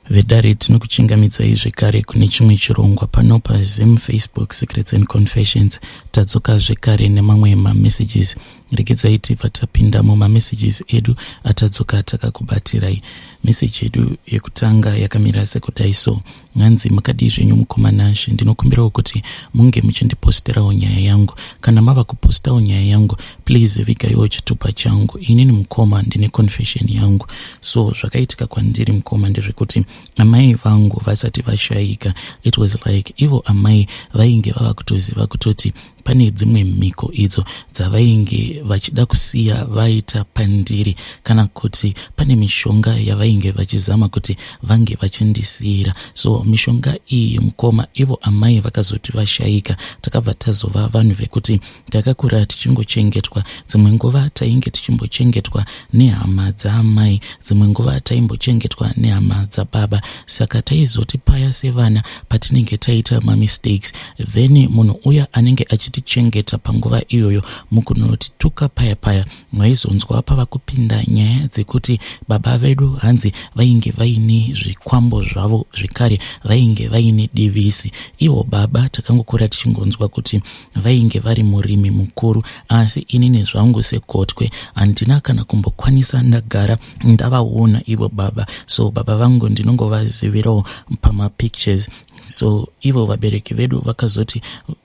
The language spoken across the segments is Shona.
Vedare, tinokuchingamidzai zvekare kune chimwe chirongwa pano paZim Facebook Secrets and Confessions. Tadzoka zvekare nemamwe mamessages. Regedzai tibva tapinda mumamessages edu atadzoka takakubatirai. Meseji yedu yekutanga yakamira sekudai so. Hanzi, "Makadii zvenyu mukoma Nashe? Ndinokumbirawo kuti munge muchindiposterawo nyaya yangu. Kana mava kupostawo nyaya yangu, please vigaiwo chitupa changu. Inini mukoma, ndine confession yangu. So zvakaitika kwandiri mukoma ndezvekuti amai vangu vasati vashayika, it was like ivo amai vainge vava kutoziva kutoti pane dzimwe mhiko idzo dzavainge vachida kusiya vaita pandiri, kana kuti pane mishonga yavainge vachizama kuti vange vachindisiyira. So mishonga iyi mukoma, ivo amai vakazoti vashayika, takabva tazova vanhu vekuti takakura tichingochengetwa. Dzimwe nguva tainge tichimbochengetwa nehama dzaamai, dzimwe nguva taimbochengetwa nehama dzababa. Saka taizoti paya sevana patinenge taita mamistakes, then munhu uya anenge achitichengeta panguva iyoyo, mukunotituka paya paya, waizonzwa pava kupinda nyaya dzekuti baba vedu hanzi vainge vaine zvikwambo zvavo, zvekare vainge vaine divisi. Ivo baba takangokura tichingonzwa kuti vainge vari murimi mukuru, asi inini zvangu segotwe handina kana kumbokwanisa ndagara ndavaona ivo baba. So baba vangu ndinongovazivirawo pamapictures. So ivo vabereki vedu vakazoti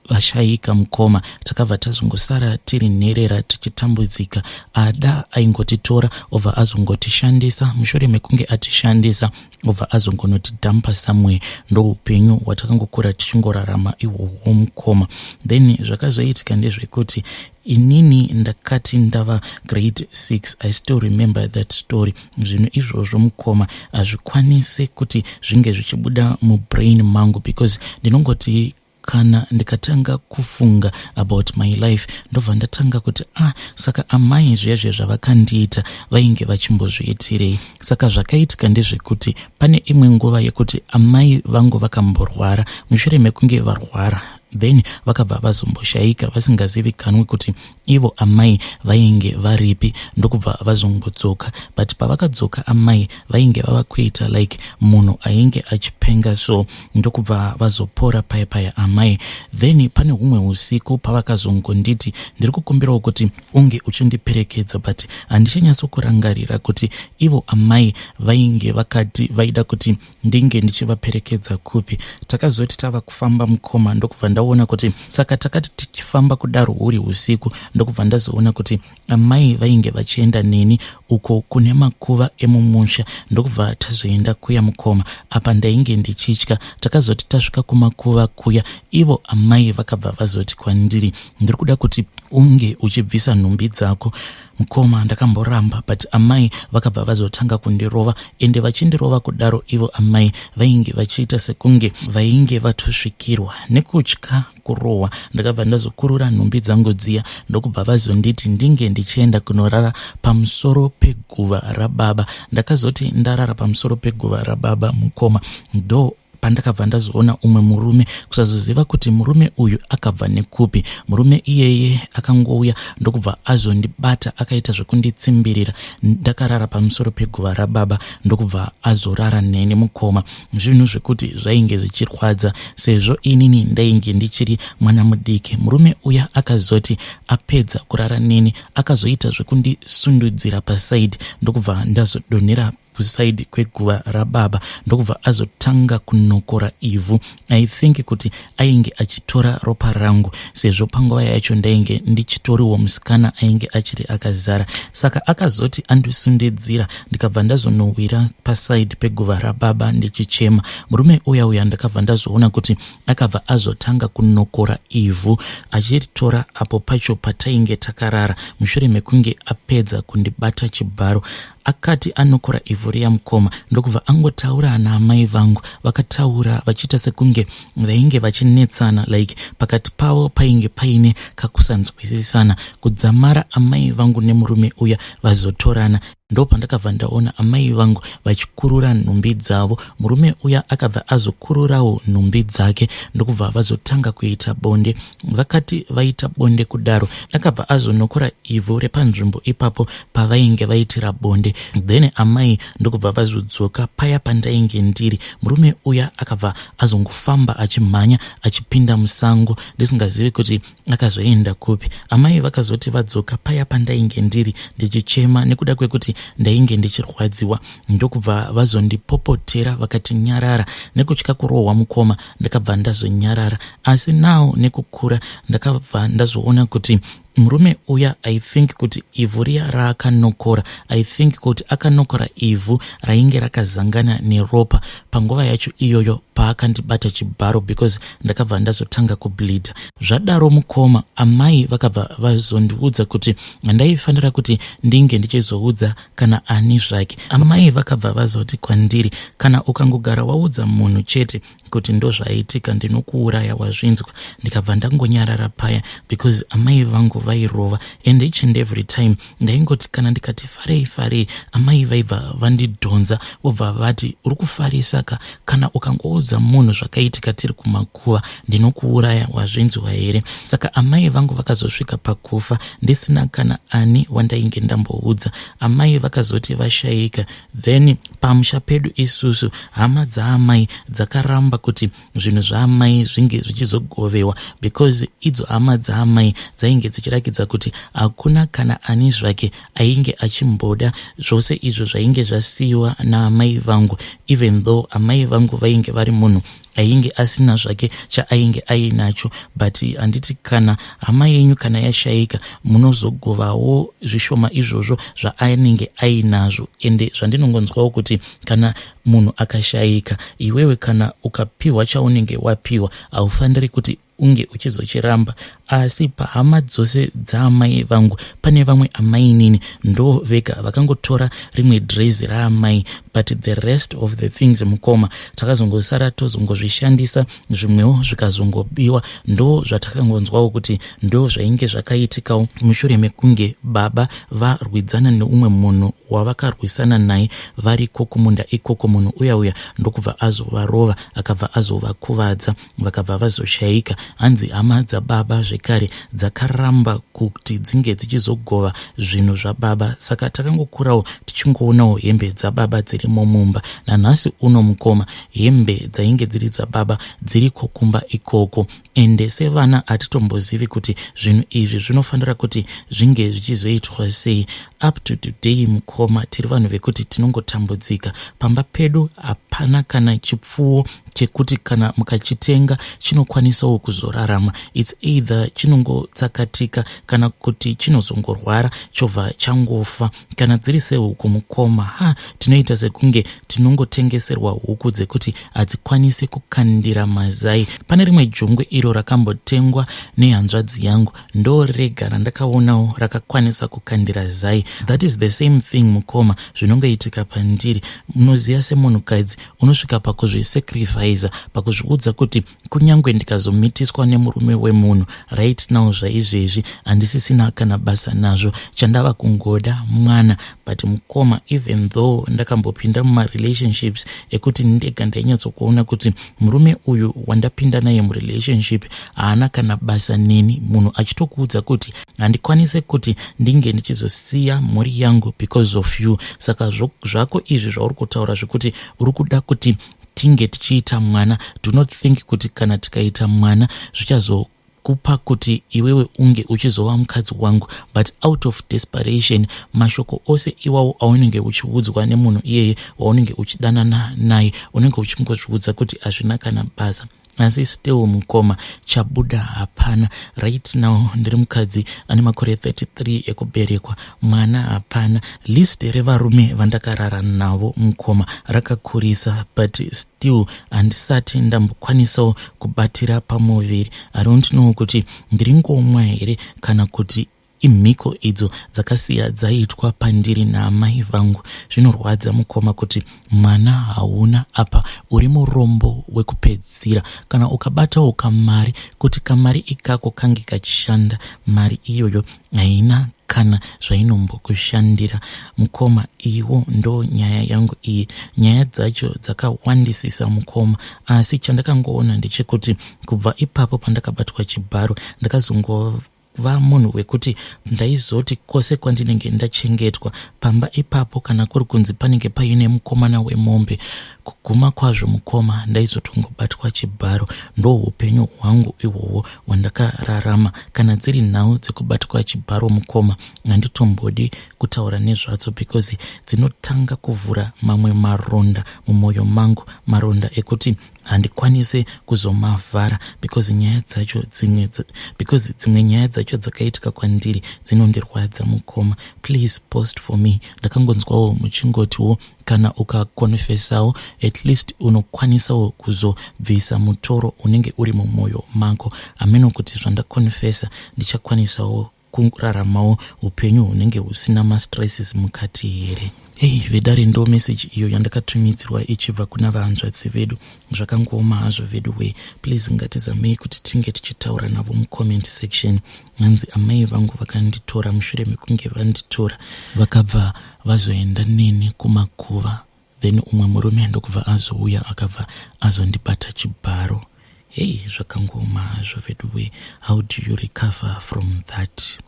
vashayika mukoma, takabva tazongosara tiri nherera tichitambudzika. Ada aingotitora obva azongotishandisa. Mushure mekunge atishandisa, obva azongonotidhampa somewhere. Ndoupenyu hwatakangokura tichingorarama ihwohwo mukoma. Then zvakazoitika ndezvekuti inini ndakati ndava grade 6, I still remember that story. Zvinhu izvozvo mukoma hazvikwanisi kuti zvinge zvichibuda mubrain mangu, because ndinongoti kana ndikatanga kufunga about my life, ndobva ndatanga kuti, 'Ah, saka amai zviya zviya zvavakandiita vainge vachimbozviitirei?' Saka zvakaitika ndezvekuti pane imwe nguva yekuti amai vangu vakamborwara. Mushure mekunge varwara, then vakabva vazomboshayika vasingazivikanwi kuti ivo amai vainge varipi, ndokubva vazombodzoka. But pavakadzoka, amai vainge vava kuita like munhu ainge achipenga, so ndokubva vazopora paya paya amai. Then pane humwe usiku pavakazongonditi, 'Ndiri kukumbirawo kuti unge uchindiperekedza,' but handichanyatsokurangarira kuti ivo amai vainge vakati vaida kuti ndinge ndichivaperekedza kupi. Takazoti tava kufamba mukoma, ndokubva ndaona kuti, saka takati tichifamba kudaro huri usiku, ndokubva ndazoona kuti amai vainge vachienda neni uko kune makuva emumusha. Ndokubva tazoenda kuya mukoma. Apa ndainge ndichitya. Takazoti tasvika kumakuva kuya, ivo amai vakabva vazoti kwandiri, 'Ndiri kuda kuti unge uchibvisa nhumbi dzako.' Mukoma, ndakamboramba, but amai vakabva vazotanga kundirova. Ende vachindirova kudaro, ivo amai vainge vachiita sekunge vainge vatosvikirwa. Nekutya kurohwa, ndakabva ndazokurura nhumbi dzangu dziya, ndokubva vazonditi ndinge ndichienda kunorara pamusoro peguva rababa. Ndakazoti ndarara pamusoro peguva rababa mukoma, ndo pandakabva ndazoona umwe murume. Kusazoziva kuti murume uyu akabva nekupi. Murume iyeye akangouya, ndokubva azondibata, akaita zvekunditsimbirira ndakarara pamusoro peguva rababa, ndokubva azorara neni mukoma. Zvinhu zvekuti zvainge zvichirwadza, sezvo inini ndainge ndichiri mwana mudiki. Murume uya akazoti apedza kurara neni, akazoita zvekundisundudzira pasaidi, ndokubva ndazodonhera kusaidi kweguva rababa, ndokubva azotanga kunokora ivhu. I think kuti ainge achitora ropa rangu, sezvo panguva yacho ndainge ndichitoriwo musikana ainge achiri akazara. Saka akazoti andisundidzira, ndikabva ndazonowira pasaidi peguva rababa ndichichema. Murume uya uya ndakabva ndazoona kuti akabva azotanga kunokora ivhu achiritora apo pacho patainge takarara. Mushure mekunge apedza kundibata chibharo, akati anokora ivhu riya mukoma, ndokubva angotaura naamai vangu. Vakataura vachiita sekunge vainge vachinetsana, like pakati pavo painge paine kakusanzwisisana, kudzamara amai vangu nemurume uya vazotorana. Ndopandakabva ndaona amai vangu vachikurura nhumbi dzavo. Murume uya akabva azokururawo nhumbi dzake ndokubva vazotanga kuita bonde. Vakati vaita bonde kudaro, akabva azonokora ivhu repanzvimbo ipapo pavainge vaitira bonde. Then amai ndokubva vazodzoka paya pandainge ndiri. Murume uya akabva azongofamba achimhanya achipinda musango, ndisingazivi kuti akazoenda kupi. Amai vakazoti vadzoka paya pandainge ndiri ndichichema nekuda kwekuti ndainge ndichirwadziwa, ndokubva vazondipopotera vakati nyarara. Nekutya kurohwa mukoma, ndakabva ndazonyarara. Asi now nekukura ndakabva ndazoona kuti murume uya, I think kuti ivhu riya raakanokora, I think kuti akanokora ivhu rainge rakazangana neropa panguva yacho iyoyo paakandibata chibharo, because ndakabva ndazotanga kubleeda. Zvadaro mukoma, amai vakabva vazondiudza kuti handaifanira kuti ndinge ndichizoudza kana ani zvake. Amai vakabva vazoti kwandiri, "Kana ukangogara waudza munhu chete kuti ndozvaitika, ndinokuuraya, wazvinzwa?" Ndikabva ndangonyarara paya because amai vangu vairova, and each and every time ndaingoti kana ndikati farei farei, amai vaibva vandidhonza, vobva vati, "Uri kufarisa ka? Kana ukangoudza munhu zvakaitika tiri kumakuva, ndinokuuraya, wazvinzwa here?" Saka amai vangu vakazosvika pakufa ndisina kana ani wandainge ndamboudza. Amai vakazoti vashayika, then pamusha pedu isusu hama dzaamai dzakaramba kuti zvinhu zvaamai zvinge zvichizogovewa, because idzo hama dzaamai dzainge dzichirakidza kuti hakuna kana ani zvake ainge achimboda zvose izvo zvainge zvasiyiwa naamai vangu, even though amai vangu vainge vari munhu ainge asina zvake chaainge ainacho. But handiti kana hama yenyu kana yashayika, munozogovawo zvishoma izvozvo zvaanenge ainazvo? Ende zvandinongonzwawo kuti kana munhu akashayika, iwewe kana ukapiwa chaunenge wapiwa, haufaniri kuti unge uchizochiramba. Asi pahama dzose dzaamai vangu pane vamwe amainini ndo vega vakangotora rimwe dhirezi raamai, but the rest of the things, mukoma, takazongosara tozongozvishandisa, zvimwewo zvikazongobiwa. Ndo zvatakangonzwawo kuti ndo zvainge zvakaitikawo mushure mekunge baba varwidzana neumwe munhu wavakarwisana naye variko kumunda ikoko. Munhu uya uya ndokubva azovarova, akabva azovakuvadza, vakabva vazoshayika. Hanzi hama dzababa zvekare dzakaramba kuti dzinge dzichizogova zvinhu zvababa, saka takangokurawo tichingoonawo hembe dzababa dzirimo mumba. Nanhasi uno mukoma, hembe dzainge dziri dzababa dziriko kumba ikoko, ende sevana hatitombozivi kuti zvinhu izvi zvinofanira kuti zvinge zvichizoitwa sei. Up to today mukoma, tiri vanhu vekuti tinongotambudzika. Pamba pedu hapana kana chipfuwo chekuti kana mukachitenga chinokwanisawo kuzorarama. It's either chinongotsakatika kana kuti chinozongorwara chobva changofa. Kana dziri sehuku mukoma, ha, tinoita sekunge tinongotengeserwa huku dzekuti hadzikwanisi kukandira mazai. Pane rimwe jongwe iro rakambotengwa nehanzvadzi yangu, ndo rega randakaonawo rakakwanisa kukandira zai. That is the same thing mukoma zvinongoitika pandiri. Munoziva, semunhukadzi unosvika pakuzvisacrifica, pakuzviudza kuti kunyange ndikazomitiswa nemurume wemunhu right now, zvaizvezvi handisisina kana basa nazvo, chandava kungoda mwana. But mukoma, even though ndakambopinda mumarelationships ekuti ndega ndainyatsokuona kuti murume uyu wandapinda naye murelationship haana kana basa neni, munhu achitokuudza kuti handikwanise kuti ndinge ndichizosiya mhuri yangu because of you, saka zvako izvi zvauri kutaura zvekuti uri kuda kuti tinge tichiita mwana, do not think kuti kana tikaita mwana zvichazokupa kuti iwewe unge uchizova mukadzi wangu. But out of desperation, mashoko ose iwawo aunenge uchiudzwa nemunhu iyeye waunenge uchidanana naye, unenge uchingozviudza kuti hazvina kana basa. Asi still mukoma, chabuda hapana. Right now ndiri mukadzi ane makore 33 ekuberekwa, mwana hapana. List revarume vandakarara navo mukoma rakakurisa, but still handisati ndambokwanisawo kubatira pamuviri. I don't know kuti ndiri ngomwa here kana kuti imhiko idzo dzakasiya dzaitwa pandiri naamai vangu. Zvinorwadza mukoma kuti mwana hauna, apa uri murombo wekupedzisira. Kana ukabatawo kamari, kuti kamari ikako kange kachishanda, mari iyoyo haina. kana zvainombokushandira. Mukoma, iwo ndo nyaya yangu iyi. Nyaya dzacho dzakawandisisa mukoma, asi chandakangoona ndechekuti kubva ipapo pandakabatwa chibharo ndakazongova munhu wekuti ndaizoti kwose kwandinenge ndachengetwa pamba ipapo, kana kuri kunzi panenge paine mukomana wemombe, kuguma kwazvo mukoma ndaizotongobatwa chibharo. Ndo upenyu hwangu ihwohwo hwandakararama. Kana dziri nhau dzekubatwa chibharo mukoma, handitombodi kutaura nezvadzo because dzinotanga kuvhura mamwe maronda mumwoyo mangu, maronda ekuti handikwanisi kuzomavhara because nyaya dzacho dzimwe, because dzimwe nyaya dzacho dzakaitika kwandiri dzinondirwadza mukoma. Please post for me. Ndakangonzwawo muchingotiwo kana ukakonfesawo, at least unokwanisawo kuzobvisa mutoro unenge uri mumwoyo mako. Hameno kuti zvandakonfesa ndichakwanisawo kuraramawo upenyu hunenge husina mastresses mukati here. Hei vedare, ndo meseji iyo yandakatumidzirwa ichibva kuna vahanzvadzi vedu. Zvakangooma hazvo vedu wei. Please ngatizamei kuti tinge tichitaura navo mucomment section. Hanzi amai vangu vakanditora, mushure mekunge vanditora vakabva vazoenda neni kumakuva, then umwe murume ndokubva azouya akabva azondibata chibharo. Hei, zvakangooma hazvo vedu wei. How do you recover from that?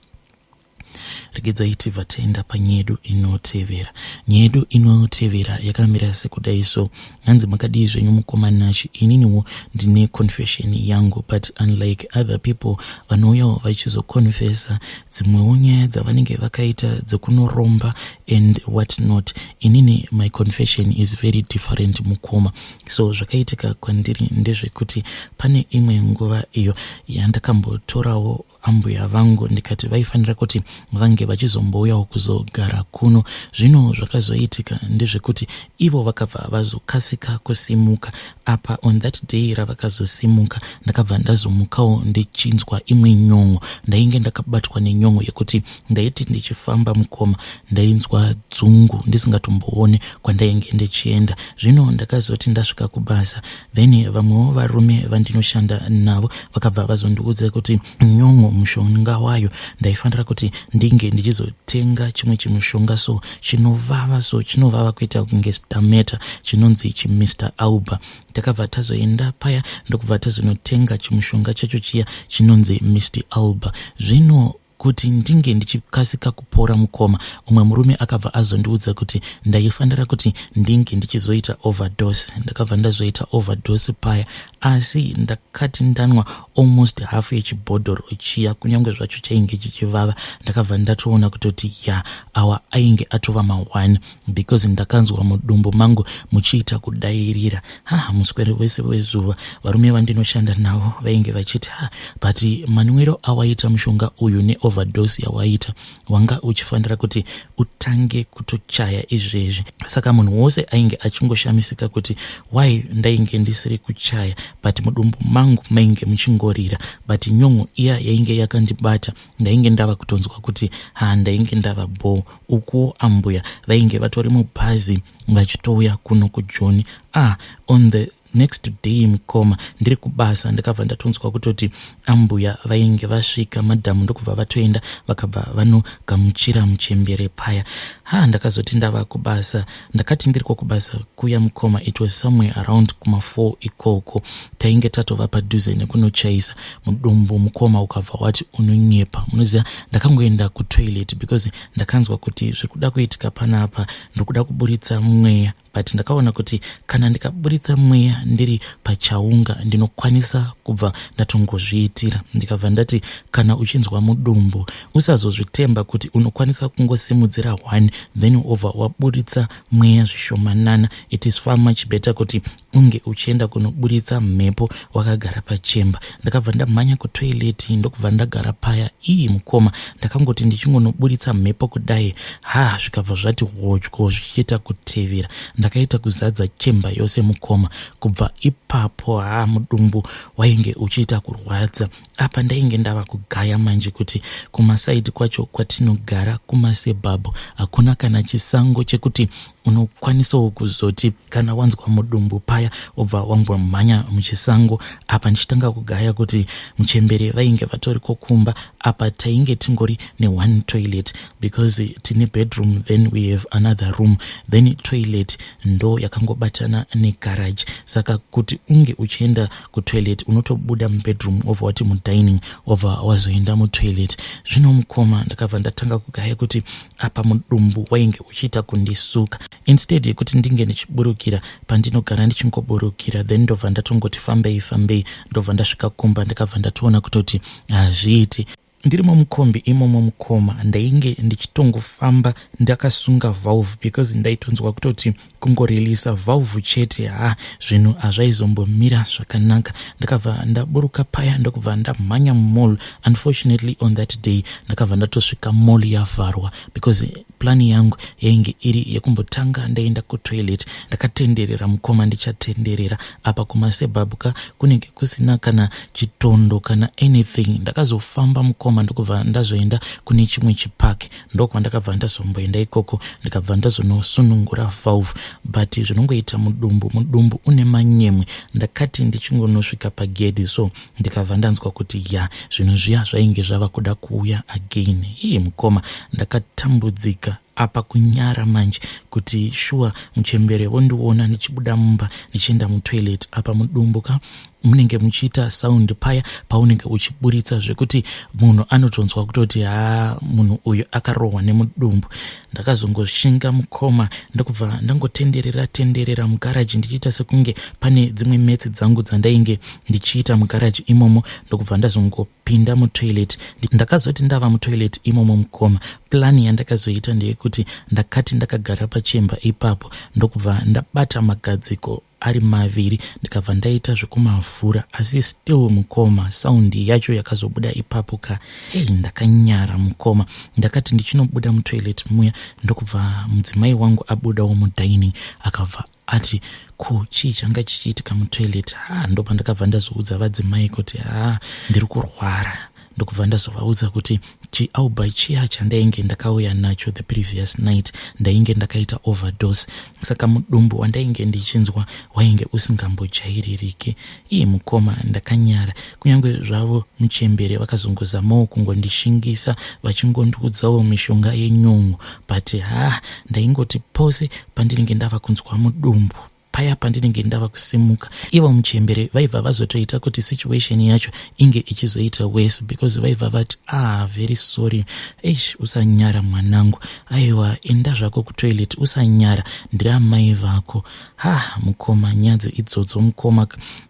Regedzai tibva taenda panyaya yedu inotevera. Nyaya yedu inotevera yakamira sekudai so. Hanzi, makadii zvenyu mukoma Nachi? Ininiwo ndine confession yangu, but unlike other people vanouyawo vachizoconfessa dzimwewo nyaya dzavanenge vakaita dzekunoromba and what not, inini my confession is very different mukoma. So zvakaitika kwandiri ndezvekuti pane imwe nguva iyo yandakambotorawo ambuya vangu, ndikati vaifanira kuti vange vachizombouyawo kuzogara kuno. Zvino zvakazoitika ndezvekuti ivo vakabva vazokasika kusimuka. Apa on that day ravakazosimuka, ndakabva ndazomukawo ndichinzwa imwe nyon'o. Ndainge ndakabatwa nenyon'o yekuti ndaiti ndichifamba mukoma, ndainzwa dzungu ndisingatomboone kwandainge ndichienda. Zvino ndakazoti ndasvika kubasa, then vamwewo varume vandinoshanda navo vakabva vazondiudza kuti nyon'o mushonga wayo ndaifanira kuti ndinge ndichizotenga chimwe chimushonga so chinovava, so chinovava kuita kunge stameta, chinonzi chiMr Alba. Takabva tazoenda paya, ndokubva tazonotenga chimushonga chacho chiya chinonzi Mr Alba. Zvino kuti ndinge ndichikasika kupora mukoma, umwe murume akabva azondiudza kuti ndaifanira kuti ndinge ndichizoita overdose. Ndakabva ndazoita overdose paya, asi ndakati ndanwa almost half yechibhodhoro chiya, kunyange zvacho chainge chichivava, ndakabva ndatoona kutoti ya, awa ainge atova ma1 because ndakanzwa mudumbu mangu muchiita kudairira. Ha, muswere wese wezuva varume vandinoshanda navo vainge vachiti, ha, but manwiro awaita mushonga uyu neoverdose yawaita, wanga uchifanira kuti utange kutochaya izvezvi. Saka munhu wose ainge achingoshamisika kuti why ndainge ndisiri kuchaya, but mudumbu mangu mainge muchingorira, but nyon'o iya yainge yakandibata, ndainge ndava kutonzwa kuti ha, ndainge ndava bho. Ukuwo ambuya vainge vatori mubhazi vachitouya kuno kuJoni. Ah, on the next day mukoma, ndiri kubasa, ndakabva ndatonzwa kutoti ambuya vainge vasvika, madhamu, ndokubva vatoenda vakabva vanogamuchira muchembere paya. Ha, ndakazoti ndava kubasa, ndakati ndiri kwakubasa kuya mukoma, it was somewhere around kuma4 ikoko, tainge tatova padhuze nekunochaisa. Mudumbu mukoma ukabva wati unonyepa. Munoziva, ndakangoenda kutoilet because ndakanzwa kuti zviri kuda kuitika panapa, ndiri kuda kuburitsa mweya, but ndakaona kuti kana ndikaburitsa mweya ndiri pachaunga ndinokwanisa kubva ndatongozviitira. Ndikabva ndati kana uchinzwa mudumbu usazozvitemba kuti unokwanisa kungosimudzira one then obva waburitsa mweya zvishomanana. It is far much better kuti unge uchienda kunoburitsa mhepo wakagara pachemba. Ndakabva ndamhanya kutoilet, ndokubva ndagara paya. Ii mukoma, ndakangoti ndichingonoburitsa mhepo kudai, ha, zvikabva zvati hotyo zvichiita kutevera. Ndakaita kuzadza chemba yose mukoma. Kubva ipapo, ha, mudumbu wainge uchiita kurwadza. Apa ndainge ndava kugaya manje kuti kumasaidi kwacho kwatinogara kumasuburbs hakuna kana chisango chekuti Unokwanisawo kuzoti kana wanzwa mudumbu paya wobva wangomhanya muchisango. Apa ndichitanga kugaya kuti muchembere vainge vatoriko kumba. Apa tainge tingori neone toilet because tine bedroom, then we have another room, then toilet ndo yakangobatana negarage. Saka kuti unge uchienda kutoilet, unotobuda mubedroom, wobva wati mudining, wobva wazoenda mutoilet. Zvino mukoma, ndakabva ndatanga kugaya kuti apa mudumbu wainge uchiita kundisuka. Instead yekuti ndinge ndichiburukira pandinogara, ndichingoburukira, then ndobva ndatongoti fambei fambei, ndobva ndasvika kumba. Ndakabva ndatoona kutoti hazviiti. Ndirimo mukombi imomo mukoma, ndainge ndichitongofamba ndakasunga valve because ndaitonzwa kutoti kungoreleasa valve chete, ha, zvinhu hazvaizombomira zvakanaka. Ndakabva ndaburuka paya, ndokubva ndamhanya mumall. Unfortunately, on that day ndakabva ndatosvika mall yavharwa because plan yangu yainge iri yekumbotanga ndaenda kutoilet. Ndakatenderera mukoma, ndichatenderera apa kumasuburbs ka kunenge kusina kana chitondo kana anything. Ndakazofamba mukoma, ndokubva ndazoenda kune chimwe chipark, ndokwandakabva ndazomboenda ikoko, ndikabva ndazonosunungura valve. But zvinongoita mudumbu, mudumbu une manyemwe. Ndakati ndichingonosvika pagedhi so, ndikabva ndanzwa kuti ya, zvinhu zviya zvainge zvava kuda kuuya again. Iye mukoma, ndakatambudzika. Apa kunyara manje kuti shuwa muchembere wondiona ndichibuda mumba ndichienda mutoilet. Apa mudumbu ka munenge muchiita sound paya paunenge uchiburitsa, zvekuti munhu anotonzwa kutoti ha, munhu uyu akarohwa nemudumbu. Ndakazongoshinga mukoma, ndokubva ndangotenderera tenderera mugaraji, ndichiita sekunge pane dzimwe maths dzangu dzandainge ndichiita mugaraji imomo, ndokubva ndazongopinda mutoilet. Ndakazoti ndava mutoilet imomo mukoma, plan yandakazoita ndeyekuti ndakati ndakagara pachemba ipapo, ndokubva ndabata magadziko ari maviri, ndikabva ndaita zvekumavhura. Asi still mukoma, sound yacho yakazobuda ipapo ka, hei, ndakanyara mukoma. Ndakati ndichinobuda mutoilet muya, ndokubva mudzimai wangu abudawo mudining, akabva ati, "Ko chii changa chichiitika mutoilet?" Ha, ndopandakabva ndazoudza vadzimai kuti ha, ndiri kurwara. Ndokubva ndazovaudza kuti chiauba chiya chandainge ndakauya nacho the previous night, ndainge ndakaita overdose. Saka mudumbu wandainge ndichinzwa wainge usingambojaiririki. Iye mukoma, ndakanyara. Kunyange zvavo muchembere vakazongozamawo kungondishingisa, vachingondiudzawo mishonga yenyungu, but ha, ndaingoti pose pandinenge ndava kunzwa mudumbu paya, pandinenge ndava kusimuka, ivo muchembere vaibva vazotoita kuti situation yacho inge ichizoita worse because vaibva vati, "Ah, very sorry, eish, usanyara mwanangu, aiwa, enda zvako kutoilet, usanyara, ndiri amai vako." Ha, mukoma, nyadzi idzodzo mukoma.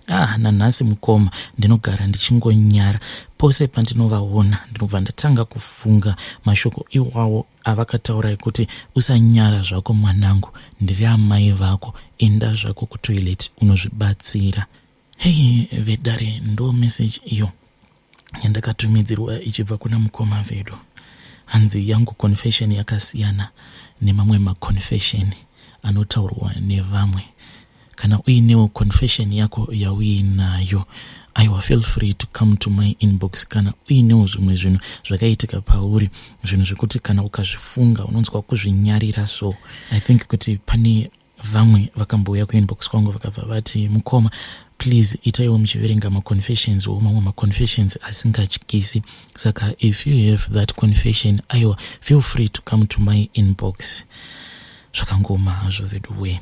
Ah, nanhasi mukoma ndinogara ndichingonyara. Pose pandinovaona, ndinobva ndatanga kufunga mashoko iwawo avakataura ekuti, "Usanyara zvako mwanangu, ndiri amai vako, enda zvako kutoilet unozvibatsira." Hei vedare, ndo message iyo yandakatumidzirwa ichibva kuna mukoma vedu. Hanzi, "Yangu confession yakasiyana nemamwe maconfession anotaurwa nevamwe." Kana uinewo confession yako yauinayo, aiwa, feel free to come to my inbox. Kana uinewo zvimwe zvinhu zvakaitika pauri, zvinhu zvekuti kana ukazvifunga unonzwa kuzvinyarira. So I think kuti pane vamwe vakambouya kuinbox kwangu, vakabva vati, "Mukoma, please itaiwo muchiverenga maconfessions wo, mamwe maconfessions asingatyisi." Saka if you have that confession, aiwa, feel free to come to my inbox. Zvakangoma hazvo vedu we.